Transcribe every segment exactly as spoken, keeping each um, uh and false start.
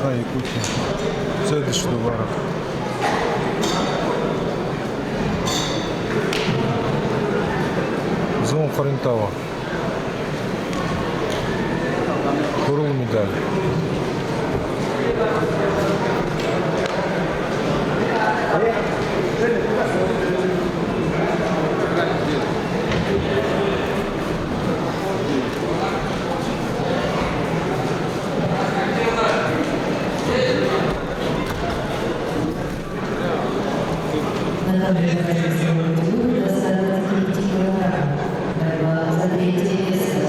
А, Якутия. Следующий дугаар. Зуун хорин таба. Хүрэл медаль. На торжественном турнире до ста двадцати пяти килограмм. Борьба за третье место.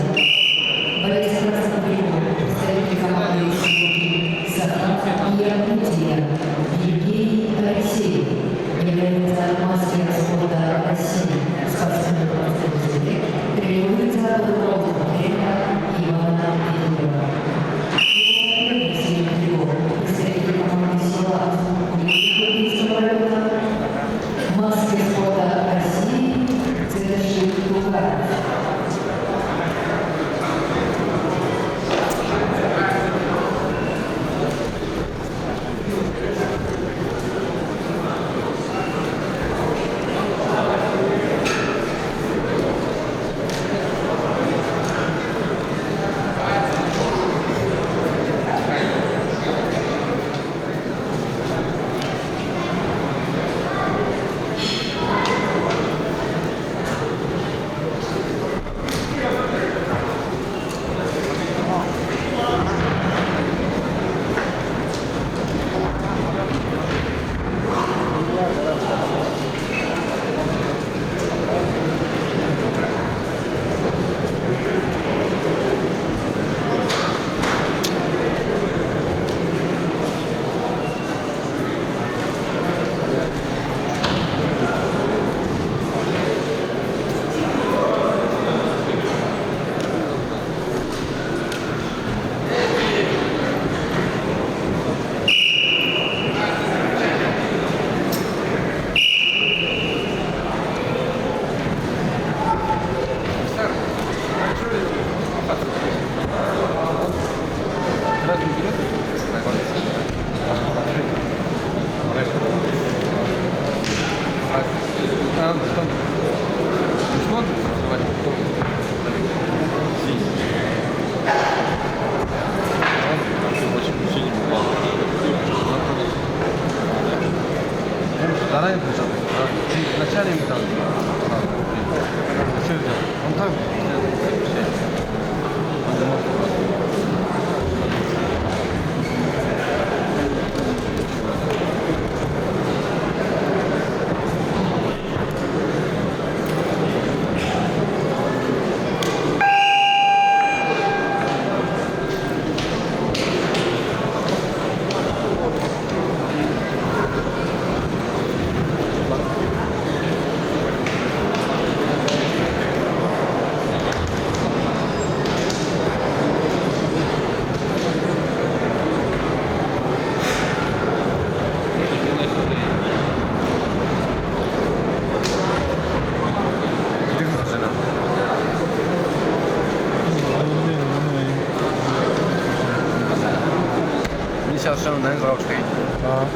Борец с красным кругом, представитель команды республики Саха и Якутия, Евгений Алексеев, является мастером спорта России. Спортсмен по французской борьбе тренируется под руководством тренера Ивана Петрова. Мастер спорта России Церши Тугаров. Мин сейчас всё равно, наверное, зря успею. А.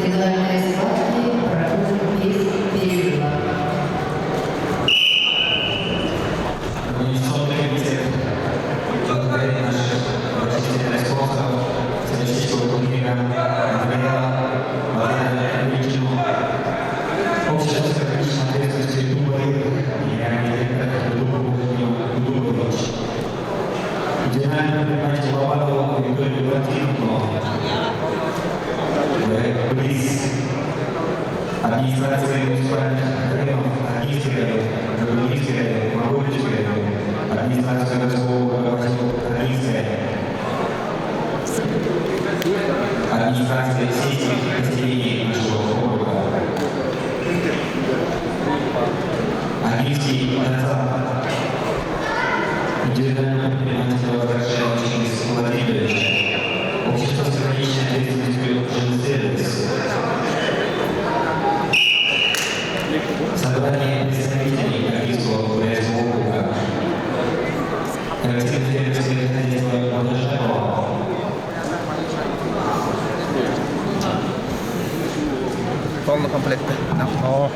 Финальные схватки проходят без перерыва. Организационный комитет благодарит наших благотворительных спонсоров, всероссийского турнира, Андрея Владимировича Ильича, общество с ограниченной ответственностью «Дубовик», генеральный директор Дубов Владимир Дубович, региональный предприниматель Лобанову Викторию Валентиновну, э, Близ, администрации муниципальных районов Агинский район, Джугуринский район, Могилевский район, администрации городского округа поселок Агинское, администрации сельских поселений нашего округа. Агинский дацент. Полный комплект. О.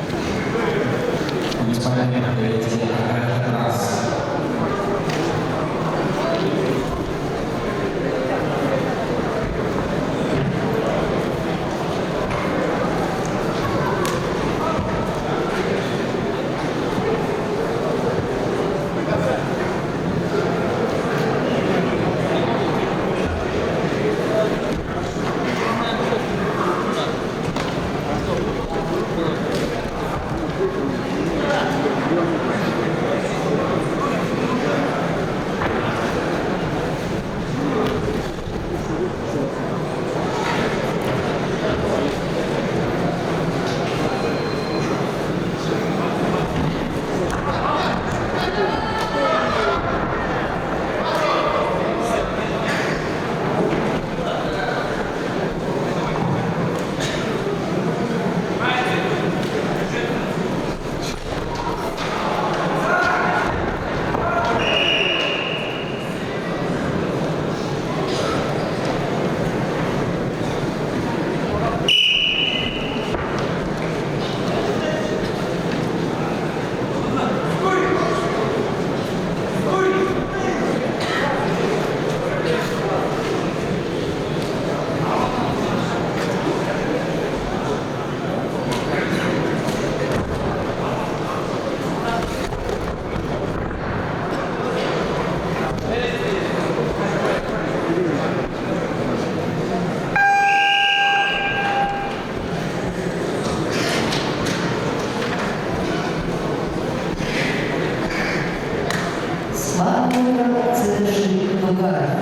С парным номером завершил Дугаев.